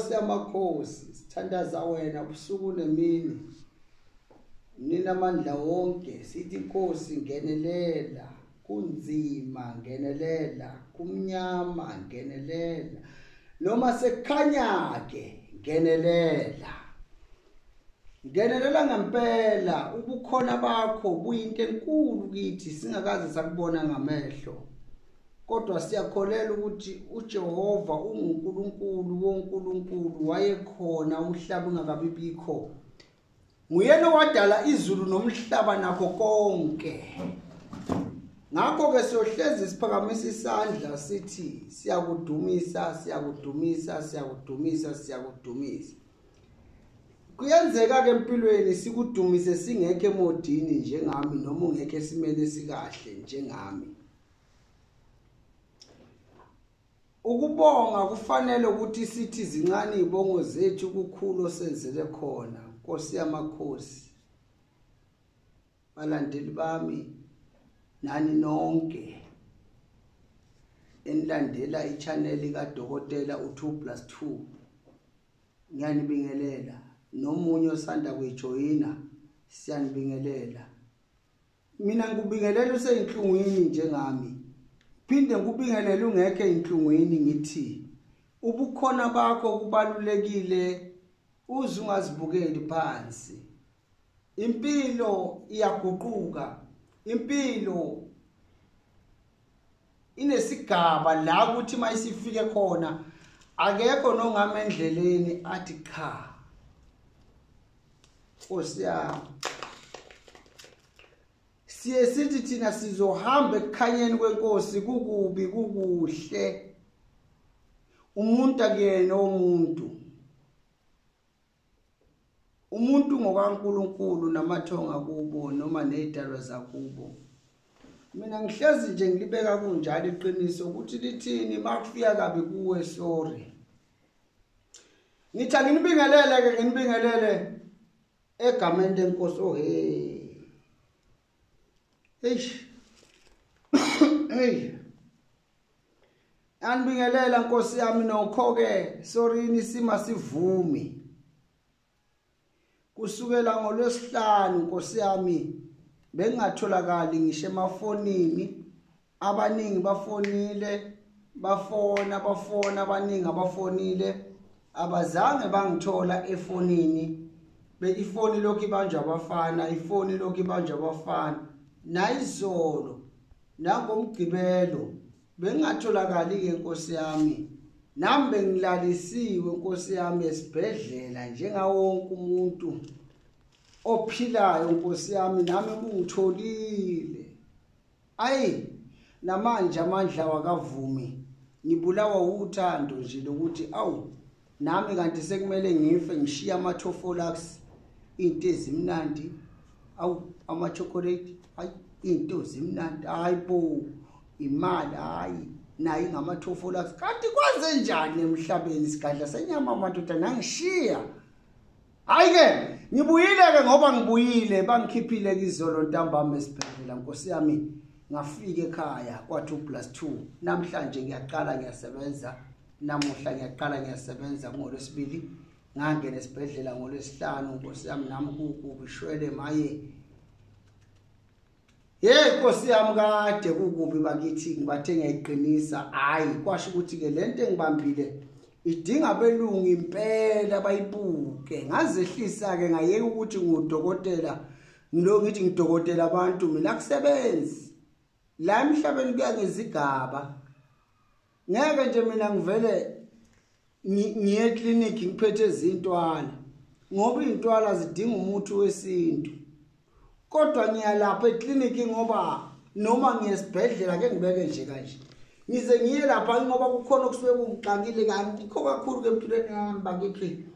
Nkosi yamakhosi, sithandaza wena ubusuku nemini. Nina amandla wonke, sithi Nkosi ngenelela, kunzima ngenelela, kumnyama ngenelela, noma sekukhanya ke ngenelela. Ngenelela ngempela, ubukhona bakho buyinto enkulu kithi singakaze sakubona ngamehlo. Kodwa siyakholelwa ukuthi uJehova unguNkulunkulu wonkulunkulu, wayekhona umhlaba ungakabi bikho. Nguyena owadala izulu nomhlaba nakho konke. Ngakho-ke siyohlezi siphakamisa isandla sithi siyakudumisa, siyakudumisa, siyakudumisa, siyakudumisa. Kuyenzeka-ke empilweni sikudumise singekho emodini njengami noma ungekho esimeni esikahle njengami. Ukubonga kufanele ukuthi sithi zincane izibongo zethu kukhulu osenzele khona, Nkosi yamakhosi. Balandeli bami nani nonke enilandela i-channel kaDokotela u2+2, ngiyanibingelela. Nomunye osanda kuyijoyina siyanibingelela. Mina ngikubingelela useyinhlungwini njengami, phinde ngikubingelele ungekho eyinhlungwini, ngithi ubukhona bakho kubalulekile, uze ungazibukeli phansi. Impilo iyaguquka, impilo inesigaba la ukuthi mayisifike khona akekho nongama endleleni athi cha Nkosi yami. Siye sithi thina sizohamba ekukhanyeni kwenkosi, kukubi kukuhle, umuntu akuyena umuntu, umuntu ngokaNkulunkulu namathonga kubo noma nezidalwa zakubo. Mina ngihlezi nje ngilibeka kunjalo iqiniso ukuthi lithini makufika kabi kuwe, sorry. Ngithi anginibingelele ke, nginibingelele egameni lenkosi. Oh hey, eish, hey, anibingelela Nkosi yami. Nokho ke sorini, sima sivumi kusukela ngolwesihlanu Nkosi yami bengingatholakali ngisho emafonini. Abaningi bafonile, bafona bafona, abaningi abafonile abazange bangithola efonini. Ifoni lokhu ibanjwa abafana, ifoni lokhu ibanjwa abafana. Nayizolo nangomgqibelo bengingatholakali ke Nkosi yami. Nami bengilalisiwe Nkosi yami esibhedlela njengawo wonke umuntu ophilayo Nkosi yami, nami kungitholile. Ayi, namanje amandla wakavumi, ngibulawa uthando nje lokuthi awu nami kanti sekumele ngife ngishiya ama-tofolax, into ezimnandi, awu ama-chocolate, hayi into zimnandi, hayi bo imali, hayi nayo ingama-tofolax. Kanti kwaze njani emhlabeni sigadla senyama madoda nangishiya? Hayi-ke ngibuyile-ke, ngoba ngibuyile, bangikhiphile kizolo ntambama esibhedlela Nkosi yami, ngafika ekhaya kwa-2+2. Namhlanje ngiyaqala ngiyasebenza, namuhla ngiyaqala ngiyasebenza ngolwesibili. Ngangena esibhedlela ngolwesihlanu Nkosi yami, nami kukubi shwele maye. Hey Nkosi yami, kade kukubi bakithi, ngibathe ngiyayiqinisa. Hayi, kwasho ukuthi ke lento engibambile idinga abelungu impela bayibuke. Ngazehlisa ke ngayeka ukuthi ngudokotela, ngilo ngithi ngidokotela abantu, mina kusebenzi la emhlabeni, kuya ngezigaba. Ngeke nje mina ngivele ngiye eclinic ngiphethe izintwala, ngoba izintwala zidinga umuthi wesintu. Kodwa ngiyalapha eclinic ngoba noma ngiyesibhedlela ke ngibeke nje kanje, ngize ngiye lapha ngoba kukhona okusuke kungixakile kangikho kakhulu ke empilweni yami bakithi.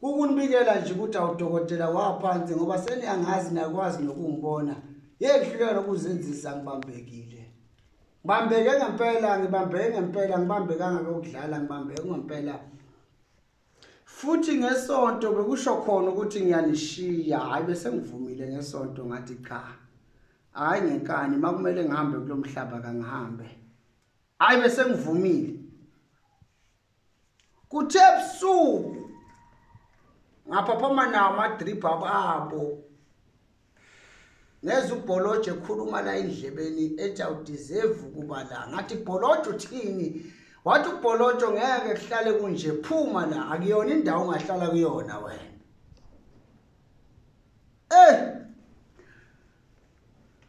Kukunibikela nje ukuthi awudokotela waphansi, ngoba seniyangazi nakwazi nokungibona. Yehluleka nokuzenzisa, ngibambekile, ngibambeke ngempela, ngibambeke ngempela, ngibambekanga kokudlala, ngibambeke ngempela. Futhi ngesonto bekusho khona ukuthi ngiyanishiya. Hayi, bese ngivumile ngesonto, ngathi cha, hayi ngenkani, makumele ngihambe kulomhlaba kangihambe. Hayi, bese ngivumile. Kuthe ebusuku ngaphaphama nawo amadrip abo, ngezwa uBholojo ekhuluma la endlebeni ethi awudeserve ukuba la. Ngathi Bholojo uthini? Wathi uBholojo ngeke kuhlale kunje, phuma la, akuyona indawo ongahlala kuyona wena.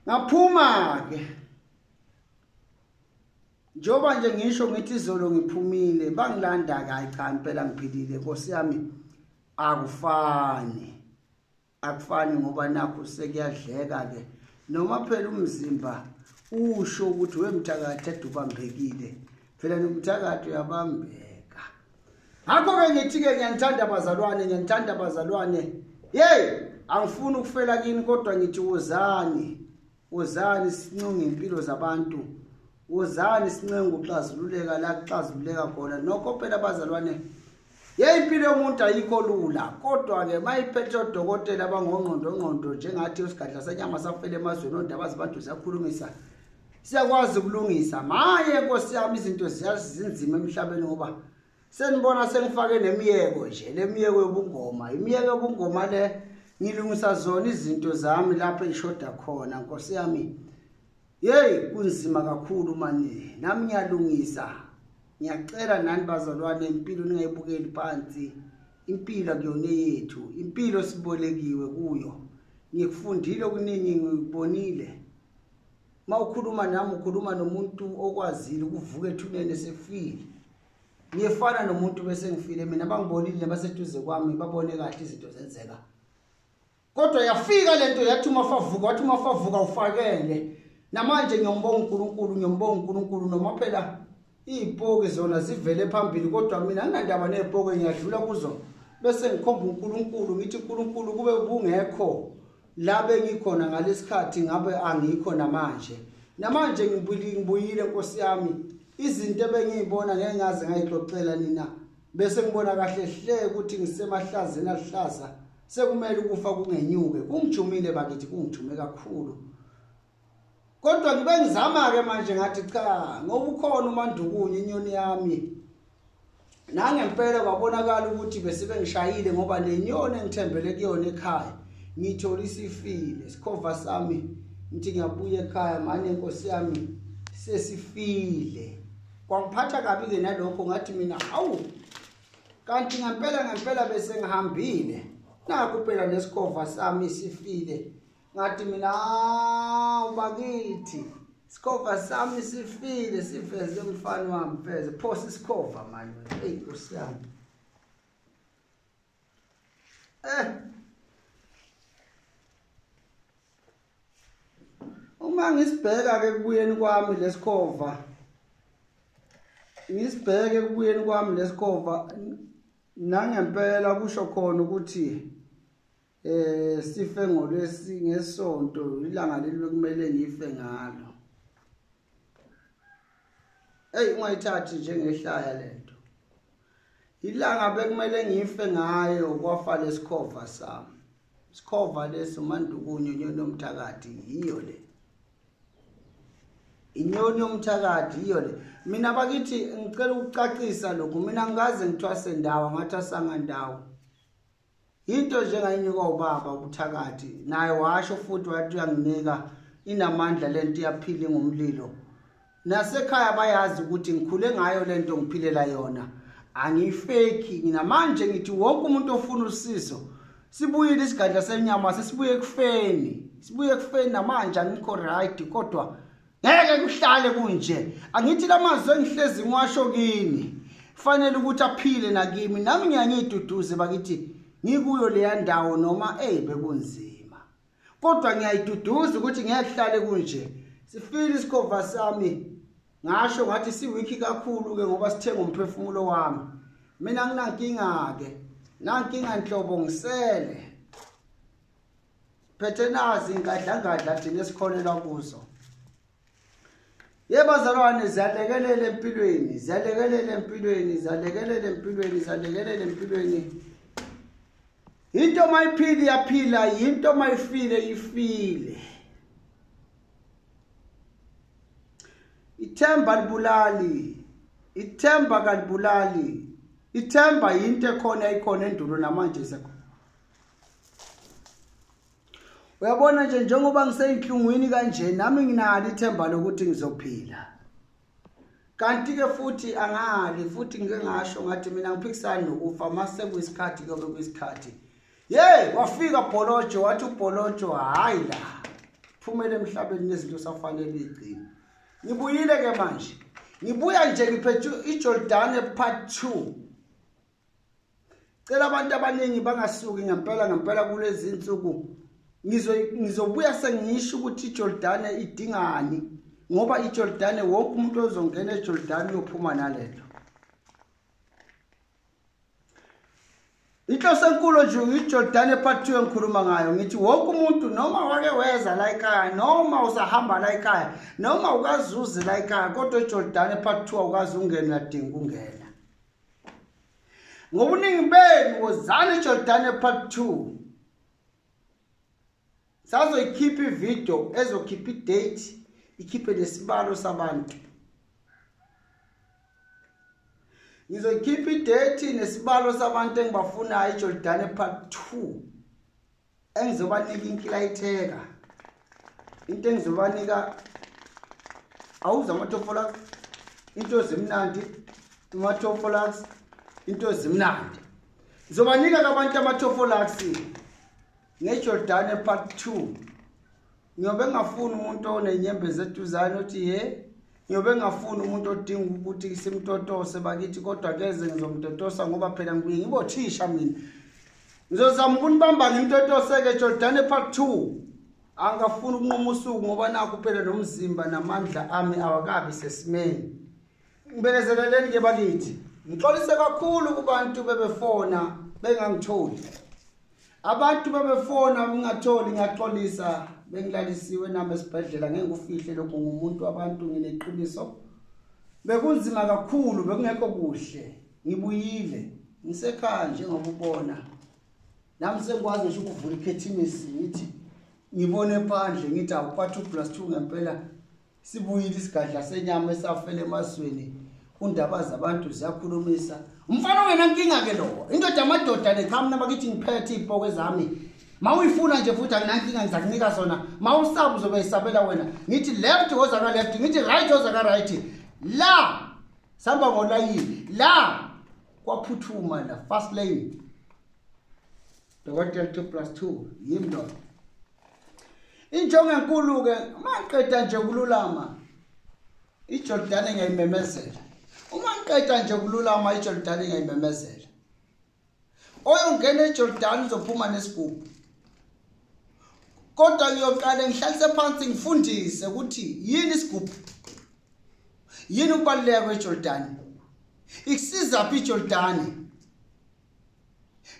Ngaphuma ke. Njengoba nje ngisho ngithi izolo ngiphumile, bangilanda ke, hayi cha impela ngiphilile Nkosi yami. Akufani, akufani ngoba nakho sekuyadleka ke, noma phela umzimba usho ukuthi wemthakathi edubambekile, phela nomthakathi uyabambeka. Ngakho ke ngithi ke ngiyanithanda bazalwane, ngiyanithanda bazalwane. Hey, angifuni ukufela kini, kodwa ngithi wozani, wozani sincunge impilo zabantu, wozani sincenge ukuxazululeka la kuxazululeka khona. Nokho phela bazalwane, hey, impilo yomuntu ayikho lula, kodwa ke mayiphethe odokotela abangongqondo ngqondo njengathi usigadla senyama safela emazweni, ondaba zabantu ziyakhulumisa, siyakwazi ukulungisa. Maye Nkosi yami, izinto ziyazinzima emhlabeni, ngoba senibona sengifake nemiyeko nje, lemiyeko yobungoma, imiyeko yobungoma le ngilungisa zona izinto zami lapho engishoda khona Nkosi yami. Hey, kunzima kakhulu mani, nami ngiyalungisa. Ngiyacela nani bazalwane, impilo ningayibukeli phansi, impilo akuyona eyethu, impilo sibolekiwe kuyo. Ngikufundile okuningi, ngikubonile. Mawukhuluma nami ukhuluma nomuntu okwazile ukuvuka ethuneni esefile. Ngiyefana nomuntu bese ngifile mina, bangibonile nabaseduze kwami babone kahle izinto zenzeka. Kodwa yafika lento yathi umafavuka, wathi umafavuka ufakele. Namanje ngiyombonga uNkulunkulu, ngiyombonga uNkulunkulu, noma phela izipoki zona zivele phambili, kodwa mina anginandaba nezipoki, ngiyadlula kuzo bese ngikhomba uNkulunkulu, ngithi uNkulunkulu kube bungekho la bengikhona ngalesikhathi ngabe angikho namanje. Namanje ngibuyile Nkosi yami, izinto ebengiyibona ngeke ngaze ngayixoxela nina, bese ngibona kahle hle ukuthi ngisemahlazeni alihlaza, sekumele ukufa kungenyuke. Kungijumile bakithi, kungijume kakhulu. Kodwa ngibe ngizama ke manje, ngathi cha, ngoba ukhona uMandukunye inyoni yami. Nangempela kwabonakala ukuthi bese bengishayile, ngoba le nyoni engithembele kuyona ekhaya ngithola isifile. Sikhova sami ngithi ngiyabuya ekhaya manje Nkosi yami sesifile. Kwangiphatha kabi ke nalokho, ngathi mina awu, kanti ngempela ngempela bese ngihambile, nakho phela nesikhova sami sifile. Ngathi mina bakithi sikhova sami sifile, siveze umfana wami, veze phosa isikhova manje. Hey Nkosi yami, uma ngisibheka ke kubuyeni kwami lesikhova, ngisibheke kubuyeni kwami lesikhova, nangempela kusho khona ukuthi sife ngolwesi ngesonto, ilanga leli bekumele ngife ngalo. Hey, ungayithathi njengehlaya lento. Ilanga bekumele ngife ngayo kwafa lesikhova sami. Sikhova lesi uMandukunye, inyoni yomthakathi yiyo le. Inyoni yomthakathi yiyo le. Mina bakithi ngicela ukucacisa lokhu, mina ngikaze ngithwase ndawo, ngathwasanga ndawo. Into njengayinikwa ubaba ubuthakathi, naye washo futhi wathi uyanginika, inamandla lento, iyaphila ngomlilo. Nasekhaya bayazi ukuthi ngikhule ngayo lento, ngiphilela yona, angiyifeki. Nginamanje ngithi wonke umuntu ofuna usizo, sibuyile isigadla senyama, sesibuye ekufeni, sibuye ekufeni. Namanje angikho right, kodwa ngeke kuhlale kunje. Angithi lamazwi engihlezi ngiwasho kini fanele ukuthi aphile nakimi, nami ngiyangiduduze bakithi, ngikuyo leya ndawo noma bekunzima, kodwa ngiyayiduduza ukuthi ngeke kuhlale kunje. Sifile isikhova sami, ngasho ngathi siwiki kakhulu ke ngoba sithenga umphefumulo wami. Mina nginankinga ke, nankinga nhlobo, ngisele phethe nazi ingadlangadla thina esikholelwa kuzo. Yebazalwane, ziyalekelela empilweni, ziyalekelela empilweni, ziyalekelela empilweni, ziyalekelela empilweni. Into mayiphila iyaphila, into mayifile ifile. Ithemba libulali, ithemba kalibulali. Ithemba yinto ekhona, ikhona endulo namanje isekhona. Uyabona nje njengoba ngiseyinhlungwini kanje, nami nginalo ithemba lokuthi ngizophila. Kanti-ke futhi angali, futhi ngike ngasho ngathi mina ngiphikisani nokufa, mase kuyisikhathi kuyobe kuyisikhathi. Yey, wafika Bholojo, wathi uBholojo hhayi la, phumele emhlabeni nezinto osafanele uyigcine. Ngibuyile-ke manje, ngibuya nje ngiphethe iJordane part 2. Cela abantu abaningi bangasuki ngempela ngempela kulezi insuku. Ngizobuya sengisho ukuthi iJordane idingani, ngoba iJordane wonke umuntu ozongena eJordane uyophuma nalento. Inhloso enkulu nje iJordane part 2 engikhuluma ngayo, ngithi wonke umuntu noma wake weza la ekhaya, noma usahamba la ekhaya, noma ukazuze la ekhaya, kodwa iJordane part 2 awukazi ungena, dinga ungena. Ngobuningi benu wozani iJordane part 2. Sazoyikhipha ivideo ezokhipha idate, ikhiphe nesibalo sabantu. Ngizoyikhipha idate nesibalo sabantu engibafunayo iJordane part 2. Engizobanika inkilayitheka. Into engizobanika awuza amatofolax, into ezimnandi, amatofolax, into ezimnandi. Ngizobanika abantu amatofolax ngeJordane part 2. Ngiyobe ngafuni umuntu onenyembezi eduzane othi ye, ngiyobe ngafuni umuntu odinga ukuthi simtotose bakithi, kodwa keze ngizomtotosa ngoba phela ngibuye ngibothisha mina. Ngizozama ukunibamba ngimtotose-ke Jordane part 2. Angafuni ukunquma usuku ngoba nakhu phela nomzimba namandla ami awakabi sesimeni. Ngibekezeleleni ke bakithi. Ngixolise kakhulu kubantu bebefona bengangitholi. Abantu bebefona ngingatholi, ngiyaxolisa, bengilalisiwe nami esibhedlela, ngeke ngikufihle lokho, ngumuntu wabantu, ngineqiniso. Bekunzima kakhulu, bekungekho kuhle. Ngibuyile, ngisekhaya njengoba ubona. Nami sengikwazi ngisho ukuvula ikhethimisi ngithi ngibone phandle ngithi awu 2 + 2 ngempela sibuyile isigadla senyama esafela emazweni. Undaba zabantu ziyakhulumisa. Umfana ongenankinga ke lo, indoda amadoda le, cha mina bakithi ngiphethe iy'poko ezami. Mawuyifuna nje futhi anginankinga, ngizakunika sona. Mawusaba uzobe isabela wena. Ngithi left woza ka left, ngithi right woza ka right. La sihamba ngolayini, la kwaphuthuma la fast lane. Dokotela 2 + 2 yimi lo. Injongo enkulu ke maqeda nje kululama iJordane ngiyayimemezela. Uma ngiqeda nje kululama iJordane ngiyayimemezela. Oyongena eJordane uzophuma nesigubhu. Kodwa ngiyoqale ngihlalise phansi ngifundise ukuthi yini isigubhu. Yini ukubaluleka kweJordane? Ikusiza phi iJordane?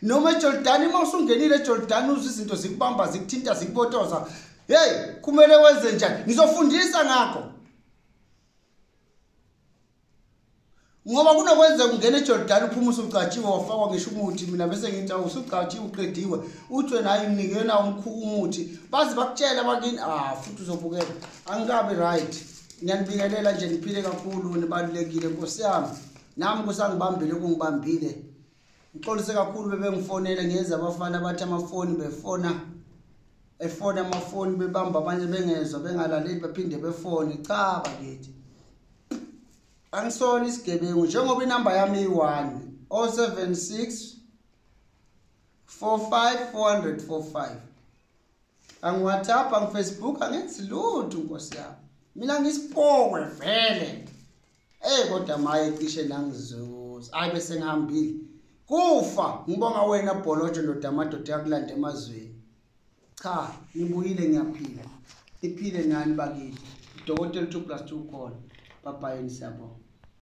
Noma eJordane uma usungenile eJordane uzwe izinto zikubamba, zikuthinta, zikubotoza. Hey, kumele wenze njani? Ngizofundisa ngakho. Ngoba kunokwenzeka ungena eJordane uphume usucatshiwe wafakwa ngisho umuthi, mina bese ngithi awusucatshiwe uqediwe, uthi wena hayi nginike na umuthi, baze bakutshela bakini, futhi uzobukela angikabi right. Ngiyanibingelela nje, niphile kakhulu, nibalulekile Nkosi yami. Nami kusangibambile kungibambile. Ngixolise kakhulu bebengifonele, ngiyeza abafana bathi amafoni befona, efona amafoni bebamba abanye bengezwa bengalaleli baphinde befone. Cha bakithi, angisona isigebengu njengoba inamba yami iyi-1 076 45 445. Angi-WhatsApp, angi-Facebook, angenzi lutho Nkosi yami. Mina ngisipokwe vele. Kodwa maye cishe nangizuza. Hayi bese ngihambile. Kufa ngibonga wena Bholojo ndoda amadoda yakulanda emazweni. Cha, ngibuyile ngiyaphila. Iphile nani bakithi. Dokotela 2 + 2 khona. Bye bye, siyabonga.